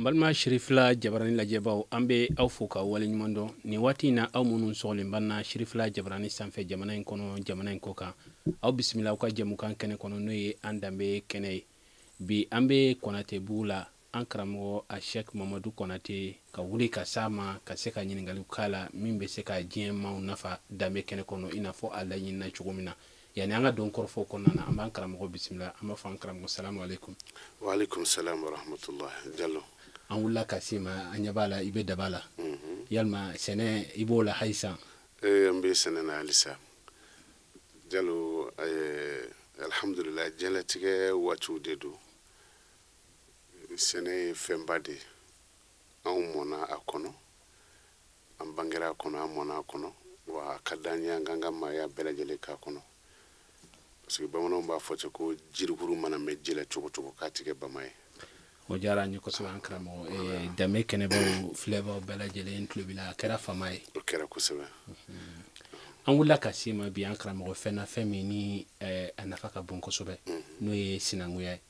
N balima Sirifila Jabarani lajɛbaw, an bɛ aw fo ka waleɲuman dɔn nin waati in na. Aw minnu sɔgɔlen b'an na Sirifila Jabarani sanfɛ, jamana in kɔnɔ, jamana in kɔ kan, aw bisimila aw ka jɛmukan kɛnɛ kɔnɔ, n'o ye an danbe kɛnɛ ye. Bi, an bɛ Kɔnatɛbugu la. An karamɔgɔ a Sɛk Mamadu Kɔnate ka wuli ka s'a ma ka se ka ɲininkaliw k'a la min bɛ se ka diɲɛ maaw nafa danbe kɛnɛ kɔnɔ, i n'a fɔ a laɲinina cogo min na. Yanni an ka don kɔrɔfɔw kɔnɔna na, an b'an karamɔgɔ bisimila. An b'a fɔ an karamɔgɔ, salamu aleykum. Waaleykum salam wa rahmatullah, Jalo. An wulila ka se ma, an ɲɛ b'a la i bɛ daba la. Yalima sɛnɛ, i b'o la halisa? Ee, an bɛ sɛnɛ na halisa, Jalo. Alhamdulilah, diɲɛlatigɛ waatiw de don. Sɛnɛ ye fɛnba de ye. Anw mɔna a kɔnɔ, an bangera a kɔnɔ, an mɔna a kɔnɔ. Wa a ka d'an ye an k'an ka maaya bɛɛ lajɛlen k'a kɔnɔ, parce que bamananw b'a fɔ ten ko jirikuru mana mɛn ji la cogo cogo, k'a ti kɛ bama ye. O diyara an ye kosɛbɛ, an karamɔgɔ. Danbe kɛnɛbaw filɛbaw bɛɛ lajɛlen tulo b'i la. A kɛra fama ye. O kɛra kosɛbɛ. An wulila ka se ma bi, an karamɔgɔ, fɛn na, fɛn min ni a nafa ka bon kosɛbɛ, n'o ye sinankunya ye.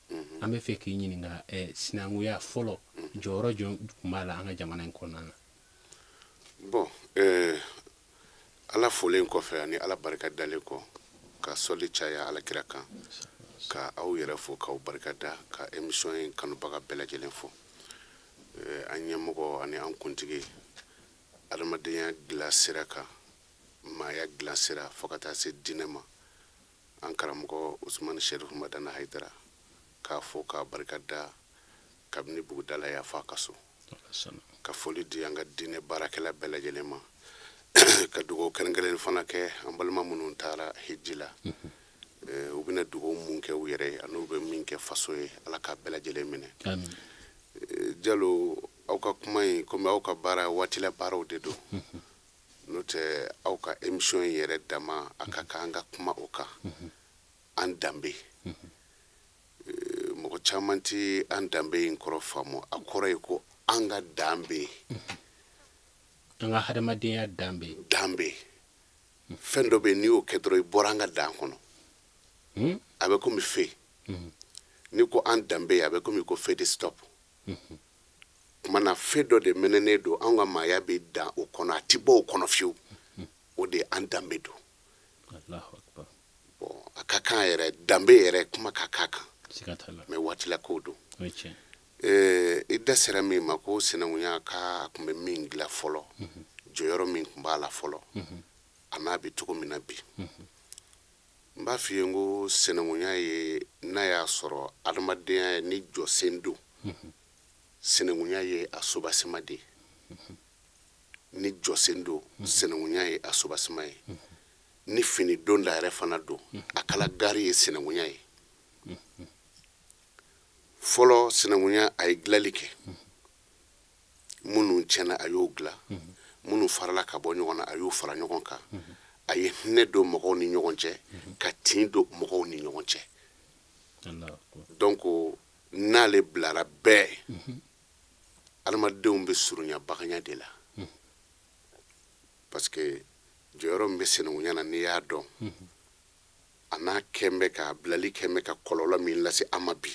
An bɛ fɛ k'i ɲininka, sinankunya fɔlɔ, jɔyɔrɔ jɔn tun b'a la an ka jamana in kɔnɔna na? Bon, Ala folen kɔfɛ ani Ala barika dalen kɔ, ka sɔli caya Ala kira kan, ka aw yɛrɛ fo k'aw barika da, ka émission in kanubaga bɛɛ lajɛlen fo, an ɲɛmɔgɔ ani an kuntigi, adamadenya dilan sira kan, maaya dilan sira, fo ka taa se diinɛ ma, an karamɔgɔ Usumani Sɛrifu Madani Hayidara, k'a fo k'a barika da kabini buguda la yan fɔ a ka so, ka foli di an ka diinɛ baarakɛla bɛɛ lajɛlen ma, ka dugawu kɛrɛnkɛrɛnnen fana kɛ an balima minnu taara hiji la. U bɛna dugawu mun kɛ u yɛrɛ ye ani u bɛ min kɛ faso ye, Ala k'a bɛɛ lajɛlen minɛ. Jalo, aw ka kuma in, komi aw ka baara waatila baaraw de don, n'o tɛ aw ka émission in yɛrɛ dama, a ka kan an ka kuma o kan. An danbe, mɔgɔ caman tɛ an danbe in kɔrɔ faamu. A kɔrɔ ye ko an ka dan bɛ yen. An ka hadamadenya dan bɛ yen. Dan bɛ yen. Fɛn dɔ bɛ yen, n'i y'o kɛ dɔrɔn, i bɔra an ka dan kɔnɔ. A bɛ komi feu. N'i ko an danbe, a bɛ komi ko feu de stop. Tuma na, feu dɔ de mɛnɛnen don, an ka maaya bɛ dan o kɔnɔ, a ti bɔ o kɔnɔ fiyewu. O de ye an danbe don. Bon, a ka kan yɛrɛ, danbe yɛrɛ kuma ka k'a kan, mais waatila kow don. I da sera min ma ko sinankunya, k'a tun bɛ min dilan fɔlɔ, jɔyɔrɔ min tun b'a la fɔlɔ, a n'a bɛ cogo min na bi, n b'a f'i ye n ko sinankunya ye, n'a y'a sɔrɔ adamadenya ye ni jɔsen don, sinankunya ye a sobasima de ye. Ni jɔsen don, sinankunya ye a sobasima ye. Ni fini don da yɛrɛ fana don, a kala gari ye sinankunya ye. Fɔlɔ, sinankunya a ye dilali kɛ. Minnu tiɲɛna, a y'o dilan. Minnu farala ka bɔ ɲɔgɔn na, a y'o fara ɲɔgɔn kan. A ye hinɛ don mɔgɔw ni ɲɔgɔn cɛ, ka tin don mɔgɔw ni ɲɔgɔn cɛ. Donc n'ale bilara bɛɛ, adamadenw bɛ surunya baganya de la, parce que jɔyɔrɔ min bɛ sinankunya na, n'i y'a dɔn, a n'a kɛn bɛ ka bilali kɛn bɛ ka kɔlɔlɔ min lase an ma bi,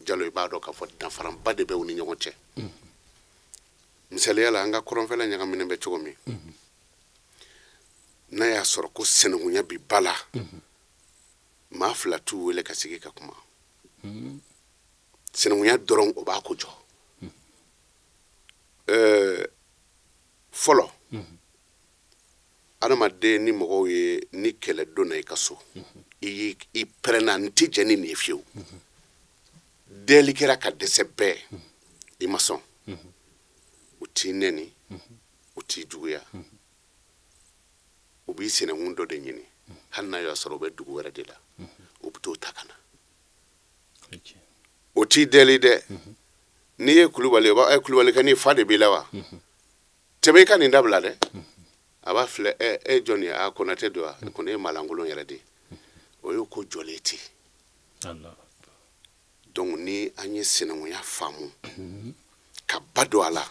Jalo, i b'a dɔn k'a fɔ danfaranba de bɛ u ni ɲɔgɔn cɛ. Misaliya la, an ka kɔrɔnfɛla ɲagaminen bɛ cogo min, n'a y'a sɔrɔ ko sinankunya bi ba la, maa fila t'u wele ka sigi ka kuma. Sinankunya dɔrɔn, o b'a ko jɔ. Fɔlɔ, adamaden ni mɔgɔw ye, ni kɛlɛ donna i ka so, i y'i i pɛrɛnna, n tɛ jɛn ni nin ye fiyewu, deli kɛra ka dɛsɛ bɛɛ, i ma sɔn, u t'i nɛni, u t'i juguya, u b'i sinankun dɔ de ɲini, hali n'a y'a sɔrɔ u bɛ dugu wɛrɛ de la, u bɛ t'o ta ka na. O t'i deli dɛ. N'i ye Kulubali ye, o b'a ɛ Kulubali kɛ, n'i fa de b'i la wa, tɛmɛ i ka nin dabila dɛ. A b'a filɛ, ɛ e jɔn ye? A Konate don wa? Ko ne ye maalankolon yɛrɛ de ye. O y'o ko jɔlen ten. Donc ni an ye sinankunya faamu ka ba don a la,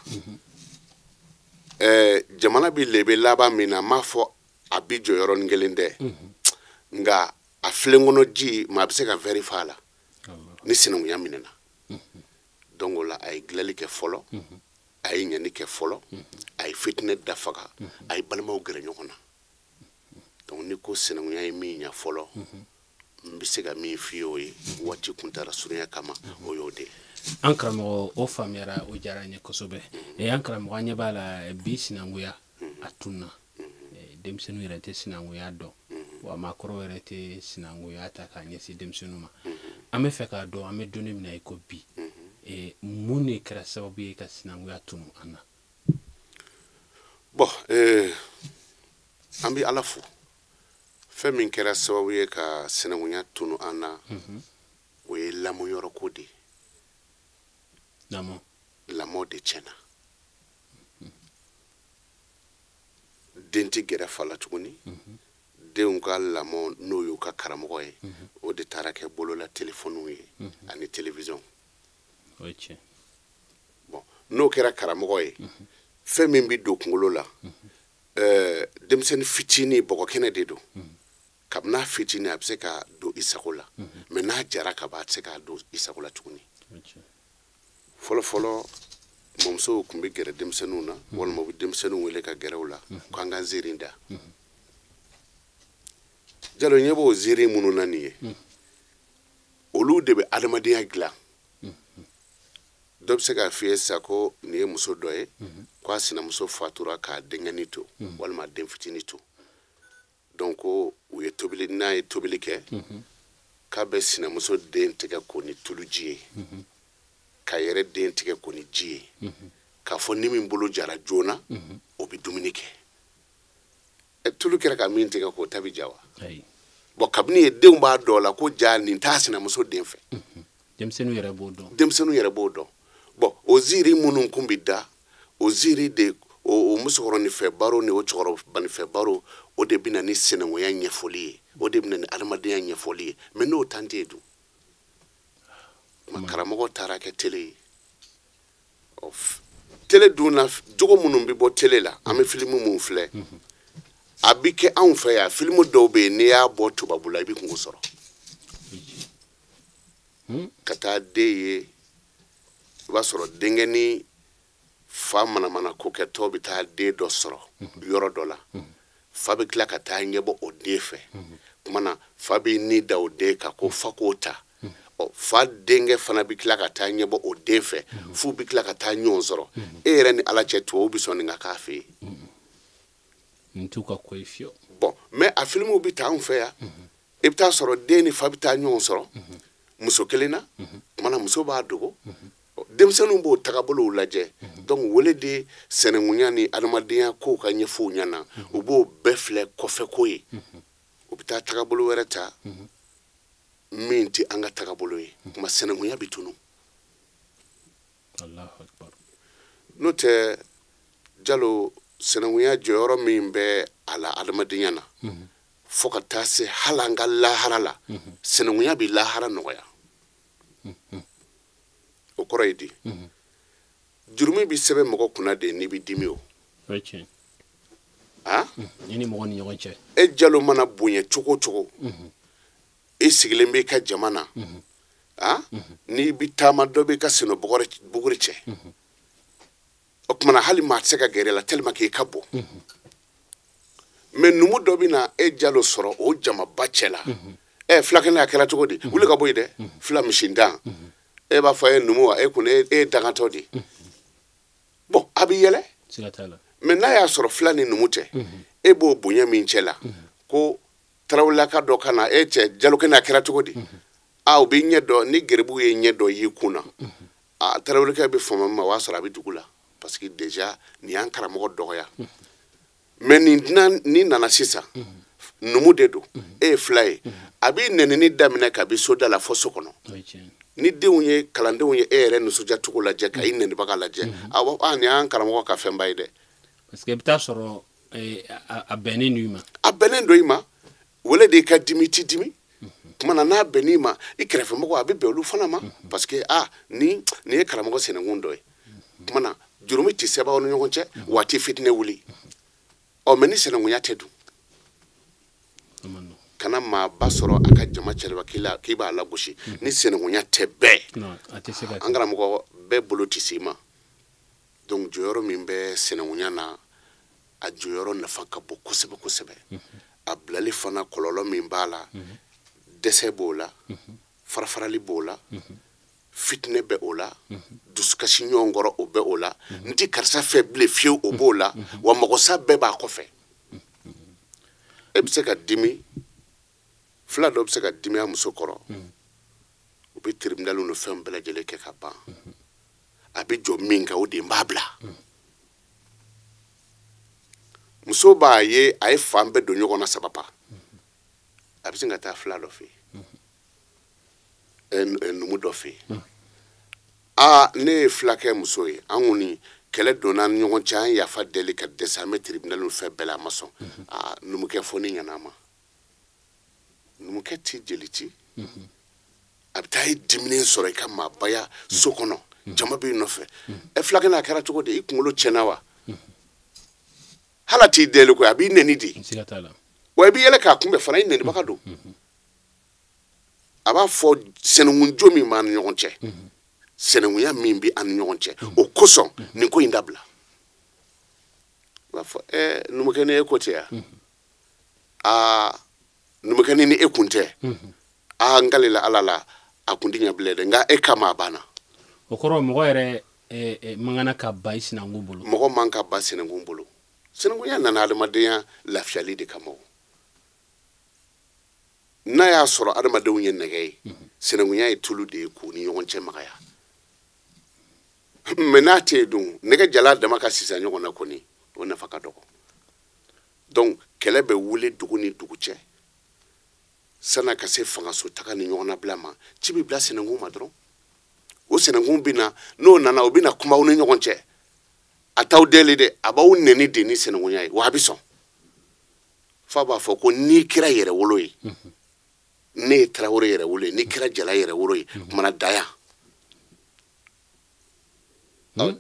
jamana bi lebe laban min na, n m'a fɔ a bi jɔ yɔrɔnin kelen dɛ, nka a filen kɔnɔ ji, maa bɛ se ka verre fa a la ni sinankunya minɛna. Donc o la a ye dilanli kɛ fɔlɔ, a ye ɲani kɛ fɔlɔ, a ye fitinɛ dafaga, a ye balimaw gɛrɛ ɲɔgɔn na. Donc ni ko sinankunya ye min ɲa fɔlɔ, n bɛ se ka min f'i ye o ye, waati kuntala surunya kama, o y'o de ye. An karamɔgɔ, o faamuyara, o diyara n ye kosɛbɛ. An karamɔgɔ, an ɲɛ b'a la bi sinankunya a tunna. Denmisɛnninw yɛrɛ tɛ sinankunya dɔn, wa maakɔrɔw yɛrɛ tɛ sinankunya ta k'a ɲɛsin denmisɛnninw ma. An bɛ fɛ k'a dɔn, an bɛ don min na i ko bi, mun de kɛra sababu ye ka sinankunya tunu an na? Bon, an bɛ Ala fo. Fɛn min kɛra sababu ye ka sinankunya tunu an na, o ye lamɔyɔrɔ ko de ye. Lamɔ. Lamɔ de tiɲɛna. Den tɛ gɛrɛ fa la tuguni. Denw ka lamɔ n'o y'u ka karamɔgɔ ye, o de taara kɛ bolola telefɔniw ye ani télévision. O ye tiɲɛ. Bon, n'o kɛra karamɔgɔ ye, fɛn min bɛ don kunkolo la, denmisɛnnin fitinin bɔgɔ kɛnɛ de don. Kabini n'a fitinin a bɛ se ka don i sago la, mais n'a jara ka ban a tɛ se k'a don i sago la tuguni. Fɔlɔ fɔlɔ, mɔmusow tun bɛ gɛrɛ denmisɛnninw na, walima u bɛ denmisɛnninw wele ka gɛrɛ u la k'an ka nziirin da. Jalo, ɲɛ b'o ziiri minnu na nin ye, olu de bɛ adamadenya dilan. Dɔ bɛ se k'a f'i ye sisan ko nin ye muso dɔ ye, k'a sinamuso fatura k'a denkɛnin to, walima den fitinin to. Donc ko u ye tobili, n'a ye tobili kɛ, k'a bɛ sinamuso den tigɛ ko ni tuluji ye, k'a yɛrɛ den tigɛ ko ni ji ye, k'a fɔ ni min bolo jara joona, o bɛ dumuni kɛ. Tulu kɛra ka min tigɛ k'o ta bɛ ja wa? Bon, kabini ye denw b'a dɔn la ko ja nin t'a sinamuso den fɛ. Denmisɛnninw yɛrɛ b'o dɔn. Denmisɛnninw yɛrɛ b'o dɔn. Bon, o ziiri minnu kun bɛ da, o ziiri de, o musokɔrɔnin fɛ baro ni o cɛkɔrɔbanin fɛ baro, o de bɛ na ni sinankunya ɲɛfɔli ye, o de bɛ na ni adamadenya ɲɛfɔli ye. Mais n'o tan tɛ yen dun, karamɔgɔ taara kɛ tele ye. Tele dun na, jogo minnu bɛ bɔ tele la, an bɛ filimu minnu filɛ, a bɛ kɛ anw fɛ yan. Filimu dɔw bɛ yen, n'i y'a bɔ tubabu la, i bɛ kungo sɔrɔ. Ka taa den ye, i b'a sɔrɔ denkɛni fa manamana ko kɛtɔ bɛ taa den dɔ sɔrɔ yɔrɔ dɔ la. Fa bɛ tila ka taa ɲɛbɔ o den fɛ. Tuma na fa b'i ni da o den kan ko fa k'o ta. Ɔ, fa denkɛ fana bɛ tila ka taa ɲɛbɔ o den fɛ, f'u bɛ tila ka taa ɲɔgɔn sɔrɔ. E yɛrɛ ni Ala cɛ, tubabu bɛ sɔn nin ka k'a fɛ yen. Nin t'u ka ko ye fiyewu. Bon, mais a filimuw bɛ taa anw fɛ yan. I bɛ taa sɔrɔ den ni fa bɛ taa ɲɔgɔn sɔrɔ muso kelen na. Tuma na muso b'a dogo, denmisɛnninw b'o tagabolow lajɛ. Donc wele de sɛnɛnkunya ni adamadenya kow ka ɲɛfɔ u ɲɛna, u b'o bɛɛ filɛ kɔfɛ ko ye. U bɛ taa tagabolo wɛrɛ ta min tɛ an ka tagabolo ye. Kuma sɛnɛnkunya bɛ tunu. Allahu akbar. N'o tɛ Jalo, sɛnɛnkunya jɔyɔrɔ min bɛ a la adamadenya na, fo ka taa se hali an ka lahara la, sɛnɛnkunya bɛ lahara nɔgɔya. O kɔrɔ ye di? Jurumi bɛ sɛbɛn mɔgɔ kunna de n'i bɛ dimi o. O ye tiɲɛ. Han? I ni mɔgɔ ni ɲɔgɔn cɛ. E Jalo mana bonya cogo o cogo, e sigilen b'i ka jama na, han? N'i bɛ taama, dɔ b'i ka senɔ buguri cɛ. O tuma na hali maa tɛ se ka gɛrɛ la tellement que i ka bon. Mais numu dɔ bɛ na e Jalo sɔrɔ o jamaba cɛ la. Fulakɛ a kɛra cogo di? Wuli ka bɔ yen dɛ. Fula misintan. E b'a fɔ e numu wa, e kun e ye dangatɔ de ye. Bon, a bɛ yɛlɛ. Siga t'a la. Mais n'a y'a sɔrɔ fila ni numu tɛ, e b'o bonya min cɛ la, ko tarawelelaka dɔ ka na e cɛ Jalokɛ a kɛra cogo di? A u bɛ ɲɛ dɔn, ni geribu ye ɲɛ dɔ y'i kun na, a tarawelekɛ bɛ fama ma, o y'a sɔrɔ a bɛ dugu la. Parce que déjà nin y'an karamɔgɔ dɔgɔya. Mais nin dunan ni nana sisan, numu de don, e ye fila ye, a b'i nɛnini daminɛ kabi soda la fo so kɔnɔ. Ni denw ye kalandenw ye e yɛrɛ nisɔndiya cogo lajɛ ka i nɛnibaga lajɛ, a b'a fɔ, aa nin y'an karamɔgɔ ka fɛnba ye dɛ. Parce que i bɛ taa sɔrɔ a bɛnnen don i ma. A bɛnnen don i ma, wele de ka dimi ti dimi. Tuma na n'a bɛnn'i ma, i kɛrɛfɛmɔgɔ a bɛ bɛn olu fana ma. Parce que nin ye karamɔgɔ sɛnɛkun dɔ ye. Tuma na jurumi tɛ sɛbɛn aw ni ɲɔgɔn cɛ, wa a tɛ fitinɛ wuli. Ɔ, mais ni sɛnɛkunya tɛ dun, kana maaba sɔrɔ a ka jama cɛla k'i b'a lagosi. Ni sɛnɛkunya tɛ bɛɛ, an karamɔgɔ Bɛɛ bolo tɛ s'i ma. Donc jɔyɔrɔ min bɛ sinankunya na, a jɔyɔrɔ nafa ka bon kosɛbɛ kosɛbɛ. A bilali fana, kɔlɔlɔ min b'a la, dɛsɛ b'o la, farafarali b'o la, fitinɛ bɛ o la, dusukasi ɲɔgɔn kɔrɔ o bɛ o la, n ti karisa fɛ bilen fiyewu o b'o la, wa mɔgɔsa bɛɛ b'a kɔfɛ. E bɛ se ka dimi, fila dɔ bɛ se ka dimi a muso kɔrɔ, u bɛ tribunal ni fɛn bɛɛ lajɛlen kɛ ka ban, a bɛ jɔ min kan o de n b'a bila. Muso b'a ye a ye fan bɛɛ don ɲɔgɔn na sababa, a bɛ sin ka taa fila dɔ fɛ yen, numu dɔ fɛ yen. Aa, ne ye fulakɛ muso ye, an kɔni kɛlɛ donna an ni ɲɔgɔn cɛ, an yafa deli ka dɛsɛ, an bɛ tribunal ni fɛn bɛɛ la, a ma sɔn. Aa, numukɛ fɔ ni ɲana ma, numukɛ t'i jeli ci, a bɛ taa i diminen sɔrɔ i ka maabaya so kɔnɔ, jama b'i nɔfɛ. Ɛ, fulakɛ n'a kɛra cogo di? I kunkolo tiɲɛna wa? Hali a t'i deli koyi, a b'i nɛni de. Wa i b'i yɛlɛ k'a kunbɛn fana, i nɛnibaga don. A b'a fɔ sɛnɛnkunjo min b'an ni ɲɔgɔn cɛ, sɛnɛnkunya min bɛ an ni ɲɔgɔn cɛ, o kosɔn nin ko in dabila. I b'a fɔ ɛ, numukɛ ni e ko tɛ yan. Aa, numukɛ ni e kun tɛ. Aa, n kalila Ala la, a kun tɛ ɲɛ bilen dɛ, nka e kama a banna. O kɔrɔ mɔgɔ yɛrɛ man kan ka ba i sinankun bolo. Mɔgɔ man ka ba sinankun bolo. Sinankunya nana adamadenya lafiyali de kama. N'a y'a sɔrɔ adamadenw ye nɛgɛ ye, sinankunya ye tulu de ye k'u ni ɲɔgɔn cɛ magaya. Mɛ n'a tɛ yen dun, nɛgɛ jala dama ka sisan ɲɔgɔn na kɔni, o nafa ka dɔgɔ. Donc kɛlɛ bɛ wuli dugu ni dugu cɛ, san'a ka se fangaso taga ni ɲɔgɔn nabila ma, ci bɛ bila sinankun ma dɔrɔn. O sinankun bɛ na, n'o nana o bɛ na kuma aw ni ɲɔgɔn cɛ. A t'aw deli dɛ, a b'aw nɛni de ni sinankunya ye, wa a bɛ sɔn. F'a b'a fɔ ko n'i kɛra yɛrɛwolo ye, ne ye Tarawele yɛrɛwolo ye, n'i kɛra Jala yɛrɛwolo ye, kumana da yan.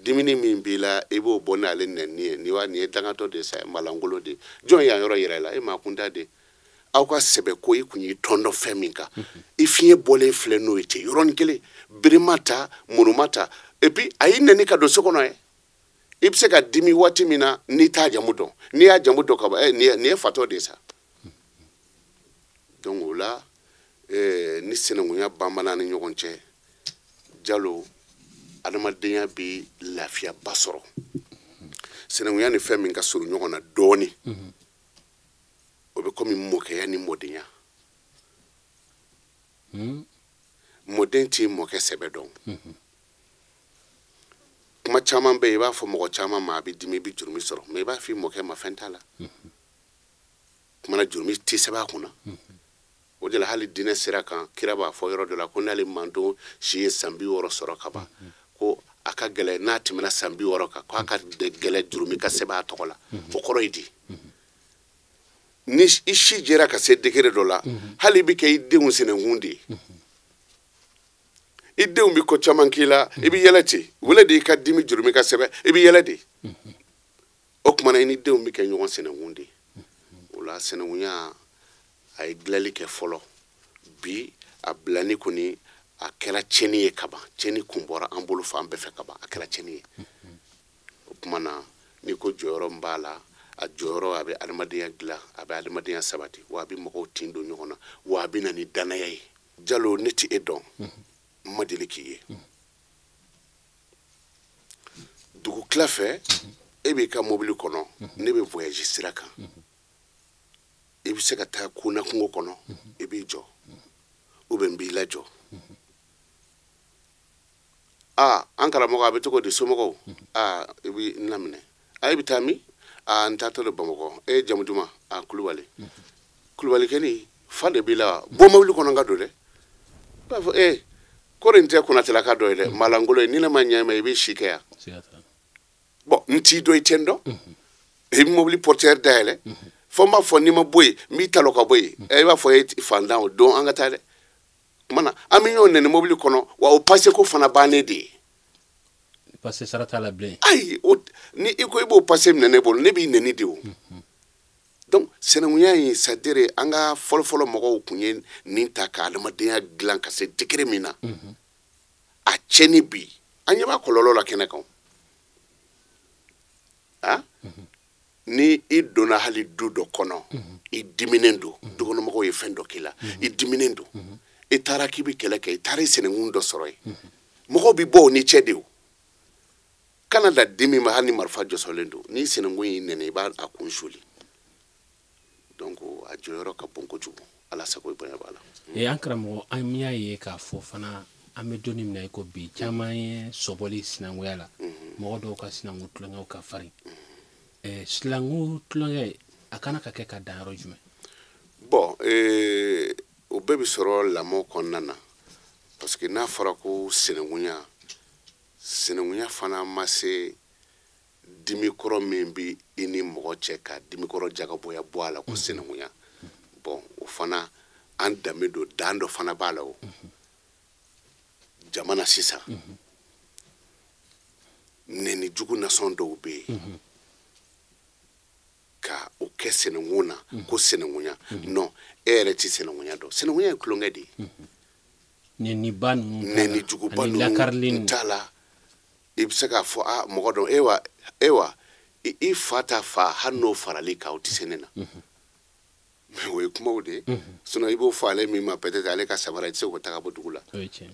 Dimini min b'i la, i b'o bɔ n'ale nɛni ye. Nin wa nin ye dangatɔ de sa, malangolo de. Jɔn y'an yɔrɔ yɛrɛ la, e maa kunta de. Aw ka sɛbɛ ko i kun y'i tɔn dɔ fɛn min kan, i fiɲɛ bɔlen filɛ n'o ye ten yɔrɔnin kelen, berema ta, muruma ta, et puis a y'i nɛni ka don so kɔnɔ ye. I bɛ se ka dimi waati min na n'i t'a jamu dɔn, n'i y'a jamu dɔn ka ban, ɛ, nin ye fatɔ de ye sa. Donc o la, ni sinankunya banbana ni ɲɔgɔn cɛ, Jalo, adamadenya bɛ lafiyaba sɔrɔ. Sinankunya ni fɛn min ka surun ɲɔgɔn na dɔɔni, o bɛ komi mɔkɛya ni mɔdenya. Mɔden t'i mɔkɛ sɛbɛ dɔn. Kuma caman bɛ yen, i b'a fɔ mɔgɔ caman ma, a bɛ dimi, i bɛ jurumi sɔrɔ, mɛ i b'a fɔ i mɔkɛ ma, fɛn t'a la. Kumana jurumi tɛ sɛbɛn a kunna. O de la hali diinɛ sira kan, kira b'a fɔ yɔrɔ dɔ la ko n'ale mantɔn si ye san 60 sɔrɔ ka ban, ko a ka gɛlɛn n'a tɛmɛna san 60 kan, k'a ka gɛlɛn jurumi ka sɛbɛn a tɔgɔ la. O kɔrɔ ye di? Ni i si jɛra ka se degré dɔ la, hali i bɛ kɛ i denw sinankun de ye. I denw bɛ ko caman k'i la, i bɛ yɛlɛ ten, wele de i ka dimi jurumi ka sɛbɛn, i bɛ yɛlɛ de. O tuma na i ni denw bɛ kɛ ɲɔgɔn sinankun de ye. O la sinankunya a ye dilanli kɛ fɔlɔ. Bi a bilani kɔni a kɛra tiɲɛni ye kaban, tiɲɛni kun bɔra an bolo fan bɛɛ fɛ kaban, a kɛra tiɲɛni ye. O tuma na n'i ko jɔyɔrɔ min b'a la, a jɔyɔrɔ a bɛ adamadenya dilan, a bɛ adamadenya sabati, wa a bɛ mɔgɔw tin don ɲɔgɔn na, wa a bɛ na ni danaya ye. Jalo, ne tɛ e dɔn, n ma deli k'i ye. Dugu tila fɛ, e b'i ka mobili kɔnɔ, ne bɛ voyage sira kan. I bɛ se ka taa kona kungo kɔnɔ, i b'i jɔ, ou bien n b'i lajɔ. Aa, an karamɔgɔ, a bɛ cogo di, somɔgɔw? Aa, i b'i n laminɛ. A, i bɛ taa min? Aa, n taatɔ don Bamakɔ. E jamu duman? Aa, Kulubali. Kulubali kɛni, fa de b'i la wa? Bɔ mobili kɔnɔ n ka don dɛ. I b'a fɔ ee, kɔri n tɛ Konatelaka dɔ ye dɛ, malangolo ye, ni ne ma ɲɛ i ma, i bɛ si kɛ yan. Bon, n t'i dɔn, i tɛ n dɔn. I bɛ mobili portière dayɛlɛ, fo n b'a fɔ n'i ma bɔ yen, n b'i talɔ ka bɔ yen. I b'a fɔ e fantan o don, an ka taa dɛ. Kuma na an bɛ ɲɔgɔn nɛni mobili kɔnɔ, wa o passe ko fana bannen de ye. Passe sara t'a la bilen. Ayi, o ni i ko i b'o passe minɛ ne bolo, ne b'i nɛni de o. Donc sinankunya in, c'est à dire an ka fɔlɔfɔlɔ mɔgɔw kun ye nin ta ka adamadenya dilan ka se degré min na, a tiɲɛni bi An ɲɛ b'a kɔlɔlɔ la kɛnɛ kan. Ah, ni i donna hali du dɔ kɔnɔ, i diminen don, dukɔnɔmɔgɔw ye fɛn dɔ k'i la, i diminen don, i taara k'i bɛ kɛlɛ kɛ, i taara i sinankun dɔ sɔrɔ yen, mɔgɔw bɛ bɔ o ni cɛ de. O kana da dimi ma, hali ni marifa jɔsɔlen don, n'i sinankun y'i nɛnɛ, i b'a a kun suli. Donc a jɔyɔrɔ ka bon kojugu. Ala sago, i bonya b'a la. An karamɔgɔ, an y'a ye k'a fɔ fana, an bɛ don min na i ko bi, caman ye sɔbɔli sinankunya la. Mɔgɔ dɔw ka sinankun tulonkɛw ka farin. Sinankun tulonkɛ, a kana ka kɛ ka dan yɔrɔ jumɛn? Bon, o bɛɛ bɛ sɔrɔ lamɔ kɔnɔna na, parce que n'a fɔra ko sinankunya, sinankunya fana ma se dimikɔrɔ min bɛ i ni mɔgɔ cɛ ka dimikɔrɔ jagabɔya bɔ a la ko sinankunya. Bon, o fana, an danbe don, dan dɔ fana b'a la. O jamana sisan, nɛni jugu nasɔn dɔw bɛ yen ka o kɛ sinankun na ko sinankunya. Non, e yɛrɛ ti sinankunya dɔn. Sinankunya ye tulonkɛ de ye. Nɛniba ninnu. Nɛni juguba ninnu t'a la. I bɛ se k'a fɔ a mɔgɔ dɔn e wa, e wa, i fa ta fa, hali n'o farali kan, o tɛ se ne na. Mais o ye kumaw de ye. Sinon i b'o fɔ ale min ma, peut-être ale ka samara, i tɛ se k'o ta ka bɔ dugu la.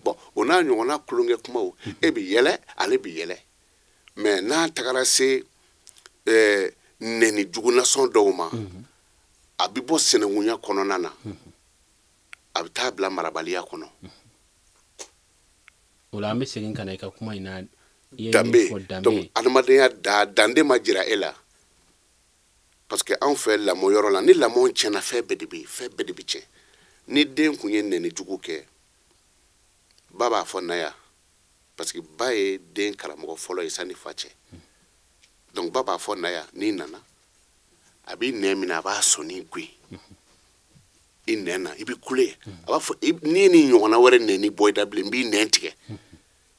Bon, o n'a ɲɔgɔnna tulonkɛ kumaw, e bɛ yɛlɛ, ale bɛ yɛlɛ. Mais n'a tagara se nɛni jugu nasɔn dɔw ma, a bɛ bɔ sinankunya kɔnɔna na, a bɛ taa bila marabaliya kɔnɔ. O la, an bɛ segin ka na i ka kuma in na. Danbe. Donc adamadenya da dande ma jira e la, parce que anw fɛ lamɔ yɔrɔ la, ni lamɔ tiɲɛna, fɛn bɛɛ de bɛ yen, fɛn bɛɛ de bɛ tiɲɛ. Ni den kun ye nɛni jugu kɛ, ba b'a fɔ na yan, parce que ba ye den karamɔgɔ fɔlɔ ye sanni fa cɛ. Donc ba b'a fɔ na yan, n'i nana, a b'i nɛn minɛ, a b'a sɔnni gosi i nɛn na, i bɛ kule. A b'a fɔ n'i ni ɲɔgɔnna wɛrɛ nɛni bɔ i da bilen, n b'i nɛn tigɛ.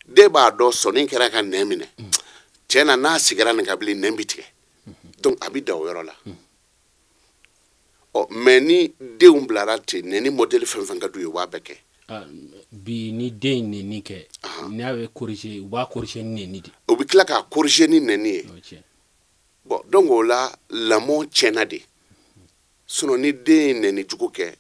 Den b'a dɔn sɔnni kɛra ka nɛn minɛ tiɲɛ na, n'a sigira nin kan bilen, nɛn bɛ tigɛ. Donc a bɛ dan o yɔrɔ la. Ɔ, mais ni denw bilara ten, nɛni modèle fɛn fɛn ka d'u ye, u b'a bɛɛ kɛ. Bi, ni den nɛni kɛ, n'a bɛ corriger, u b'a corriger ni nɛni de. U bɛ tila k'a corriger ni nɛni ye. Bon, donc o la, lamɔ tiɲɛna de. Sinon ni den ye nɛni jugu kɛ,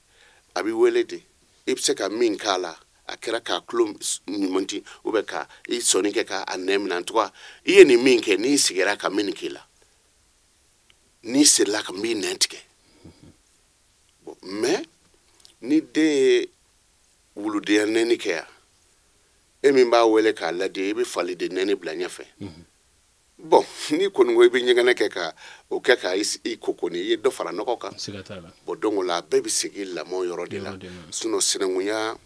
a bɛ wele de, i bɛ se ka min k'a la, a kɛra k'a tulo ɲuman ou bien ka i sɔnni kɛ k'a nɛn minɛ. En tout cas, i ye nin min kɛ, n'i sigira ka min k'i la, n'i serila ka n b'i nɛn tigɛ. Bon, mais ni den ye wuludenya nɛni kɛ yan, e min b'a wele k'a ladi, i bɛ faliden nɛni bila ɲɛfɛ. Bon, n'i kɔni ko i bɛ ɲɛgɛnɛ kɛ ka o kɛ ka i ko kɔni, i ye dɔ fara nɔgɔ kan. Bon, donc o la, a bɛɛ bɛ segin lamɔ yɔrɔ de la. Sinon sinankunya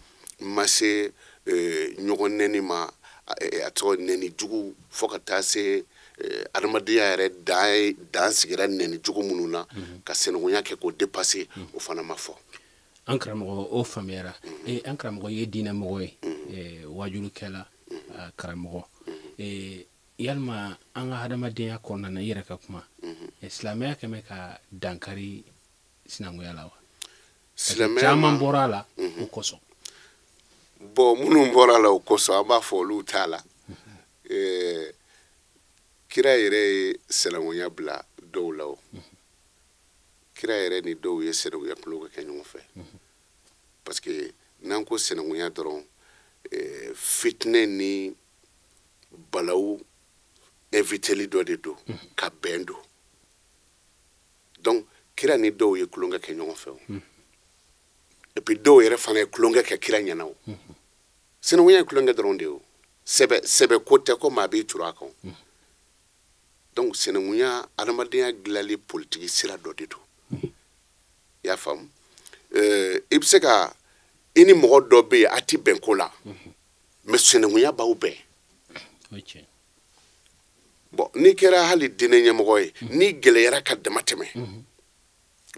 ma se ɲɔgɔn nɛni ma, a tɔgɔ nɛni jugu, fo ka taa se adamadenya yɛrɛ dan ye, dan sigira nɛni jugu minnu na, ka sinankunya kɛ k'o dépasser, o fana ma fɔ. An karamɔgɔ, o faamuyara. An karamɔgɔ ye diinɛ mɔgɔ ye, wajulukɛla karamɔgɔ. Yalima an ka hadamadenya kɔnɔna na, i yɛrɛ ka kuma, silamɛya kɛmɛ ka dankari sinankunya la wa? Silamɛya caman bɔra a la o kosɔn. Bon, minnu bɔra a la o kosɔn, an b'a fɔ olu t'a la. Kira yɛrɛ ye sinankunya bila dɔw la. O kira yɛrɛ ni dɔw ye sinankunya tulonkɛ kɛ ɲɔgɔn fɛ, parce que n'an ko sinankunya dɔrɔn, fitinɛ ni balawu inviteli dɔ de don ka bɛn don. Donc kira ni dɔw ye tulonkɛ kɛ ɲɔgɔn fɛ o, et puis dɔw yɛrɛ fana ye tulonkɛ kɛ kira ɲɛna. O sinankunya ye tulonkɛ dɔrɔn de ye. O sɛbɛ sɛbɛ ko tɛ ko maa b'i turu a kan. Donc sinankunya, adamadenya dilanli politiki sira dɔ de don. I y'a faamu? I bɛ se ka i ni mɔgɔ dɔ bɛ yen, a ti bɛn ko la, mais sinankunya b'aw bɛn. Bon, n'i kɛra hali diinɛ ɲɛmɔgɔ ye, n'i gɛlɛyara ka dama tɛmɛ,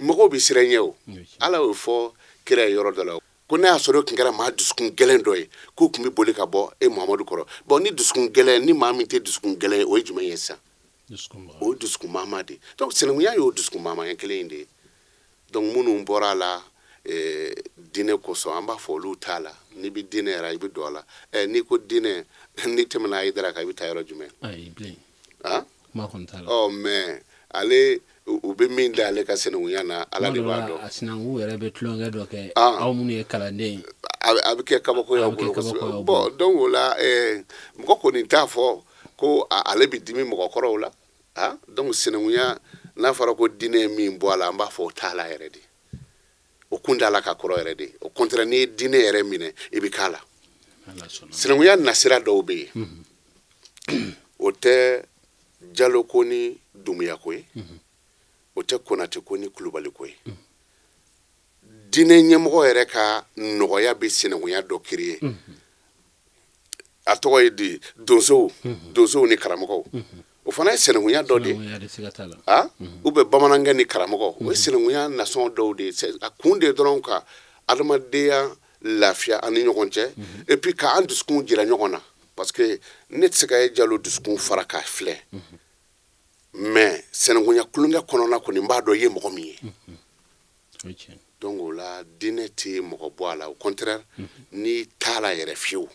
mɔgɔw bɛ siran ɲɛ. O Ala y'o fɔ kira ye yɔrɔ dɔ la ko n'a y'a sɔrɔ e tun kɛra maa dusukun gɛlɛn dɔ ye, k'u tun bɛ boli ka bɔ e Muhamadu kɔrɔ. Bon, ni dusukun gɛlɛn, ni maa min tɛ dusukun gɛlɛn ye, o ye jumɛn ye sisan? O ye dusukun maama de ye. Donc sinankunya y'o dusukun maamaya kelen in de ye. Donc minnu bɔra a la, Diinɛ kosɔn an b'a fɔ olu t'a la. N'i bɛ diinɛ yɛrɛ, i bɛ don a la. N'i ko diinɛ, n'i tɛmɛna Hayidara kan, i bɛ taa yɔrɔ jumɛn? Ayi bilen. Ah? Kuma kɔni t'a la. Ɔ, mais ale, u bɛ min da ale ka sinankunya na, Ala de b'a dɔn. A sinankun yɛrɛ bɛ tulonkɛ dɔ kɛ, aw minnu ye kalanden ye. A bɛ kɛ kabako y'aw bolo kosɛbɛ. Bon, donc o la, mɔgɔ kɔni t'a fɔ ko ale bɛ dimi mɔgɔkɔrɔw la. Ah, donc sinankunya, n'a fɔra ko diinɛ ye min bɔ a la, an b'a fɔ o t'a la yɛrɛ de. O kun t'a la ka kɔrɔ yɛrɛ de. Au contraire, n'i ye diinɛ yɛrɛ minɛ, i bɛ k'a la. Sinankunya nasira dɔw bɛ yen, o tɛ Jalo ko ni Dumuya ko ye, o tɛ Konate ko ni Kulubali ko ye. Diinɛ ɲɛmɔgɔ yɛrɛ ka nɔgɔya bɛ sinankunya dɔ créer. A tɔgɔ ye di, donsow ni karamɔgɔw, o fana ye sinankunya dɔ de ye. Ah, ou bien bamanankɛ ni karamɔgɔ, o ye sinankunya nasɔn dɔw de ye. A kun de ye dɔrɔn ka adamadenya lafiya an ni ɲɔgɔn cɛ, et puis k'an dusukun jira ɲɔgɔn na, parce que ne tɛ se ka e Jalo dusukun fara k'a filɛ, mais sinankunya kulonkɛ kɔnɔna kɔni, n b'a dɔn i ye mɔgɔ min ye. Donc o la, diinɛ tɛ mɔgɔ bɔ a la. Au contraire, n'i t'a la yɛrɛ fiyewu,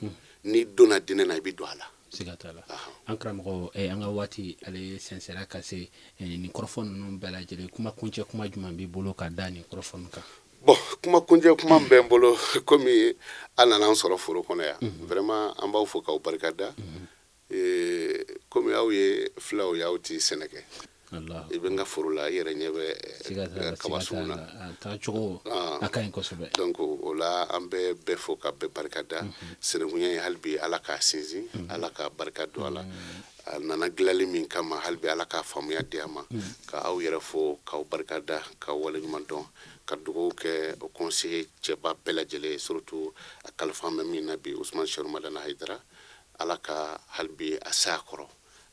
n'i donna diinɛ na, i bɛ don a la. Siga t'a la. An karamɔgɔ, an ka waati ale sɛnsɛnra ka se. Nin kɔrɔfɔ ninnu bɛɛ lajɛlen, kuma kuncɛ kuma jumɛn b'i bolo ka da nin kɔrɔfɔ ninnu kan? Bon, kuma kuncɛ kuma bɛ n bolo, komi an nana an sɔrɔ foro kɔnɔ yan, vraiment an b'aw fo k'aw barika da. Komi aw ye filaw ye, aw ti sɛnɛ kɛ, i bɛ n ka foro la, i yɛrɛ ɲɛ bɛ kaba sun na. Taacogo a ka ɲi kosɛbɛ. Donc o la, an bɛ bɛɛ fo ka bɛɛ barika da. Sinankunya ye, hali bi Ala k'a sinsin, Ala k'a barika don a la. A nana dilanli min kama, hali bi Ala k'a faamuya di a ma. Ka aw yɛrɛ fo k'aw barika da, k'aw waleɲuman dɔn, ka dugawu kɛ o conseiller cɛba bɛɛ lajɛlen, surtout a kalifa bɛ min na bi, Usumani Sɛru Madani Hayidara. Ala ka hali bi a s'a kɔrɔ,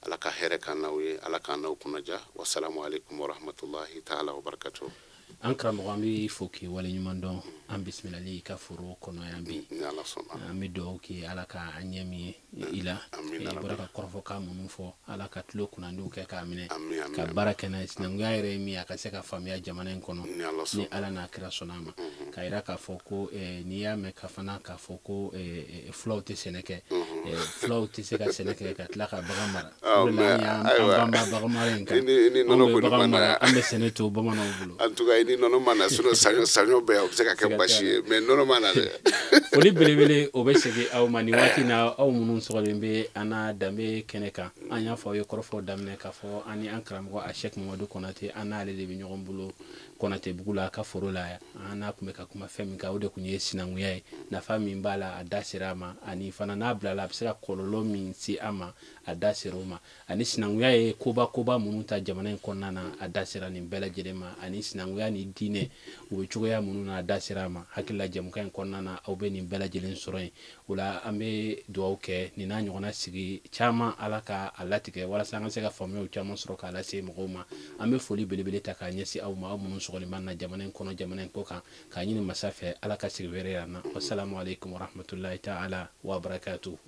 Ala ka hɛrɛ k'an n'aw ye, Ala k'an n'aw kunnaja. Wasalamu aleykum warahmatulahi taala wabarakatuh. An karamɔgɔ, an bɛ fo k'i waleɲuman dɔn. An bisimilali i ka foro kɔnɔ yan bi. Ni Ala sɔnna. An bɛ dugawu kɛ, Ala ka an ɲɛ min ye i la. I bɔra ka kɔrɔfɔkan minnu fɔ, Ala ka tulo kunnandiw kɛ k'a minɛ, ka baara kɛ n'a ye. Sinankunya yɛrɛ ye min ye, a ka se ka faamuya jamana in kɔnɔ, ni Ala n'a kira sɔnna a ma. K'a yira k'a fɔ ko n'i y'a mɛn ka fana k'a fɔ ko fulaw tɛ sɛnɛ kɛ, fulaw tɛ se ka sɛnɛ kɛ ka tila ka bagan mara. O de la an y'an banba bagan mara in kan. An bɛ bagan mara, an bɛ sɛnɛ to bamananw bolo. En tout cas, i ni nɔnɔ ma na, sinon saɲɔ bɛɛ o bɛ se ka kɛ basi ye, mais nɔnɔ ma na dɛ. Foli belebele o bɛ segin aw ma nin waati na, aw minnu sɔgɔlen bɛ an na danbe kɛnɛ kan. An y'a fɔ aw ye kɔrɔfɔ daminɛ k'a fɔ an ni an karamɔgɔ a Sɛki Mamadu Konate, an n'ale de bɛ ɲɔgɔn bolo Konate bugu la, a ka foro la yan. An n'a tun bɛ ka kuma fɛn min kan, o de tun ye sinankunya ye, nafa min b'a la, a da sera a ma, ani fana n'a bilala a bɛ se ka kɔlɔlɔ min se a ma, a da sera o ma, ani sinankunya ye koba koba minnu ta jamana in kɔnɔna na, a da sera nin bɛɛ lajɛlen ma, ani sinankunya ni diinɛ u bɛ cogoya minnu na, a da sera a ma. Hakili la, jɛmukan in kɔnɔna na, aw bɛ nin bɛɛ lajɛlen sɔrɔ yen. O la, an bɛ dugawu kɛ nin n'a ɲɔgɔnna sigi caman, Ala ka a latigɛ walasa an ka se ka faamuyaw caman sɔrɔ k'a lase mɔgɔw ma. An bɛ foli belebele ta k'a ɲɛsin aw ma, aw minnu sɔgɔlen b'an na jamana in kɔnɔ, jamana in kɔ kan, k'a ɲini masa fɛ, Ala ka sigi wɛrɛ yira an na. Wasalamu aleykum warahmatulahi taala wa barakatuhu.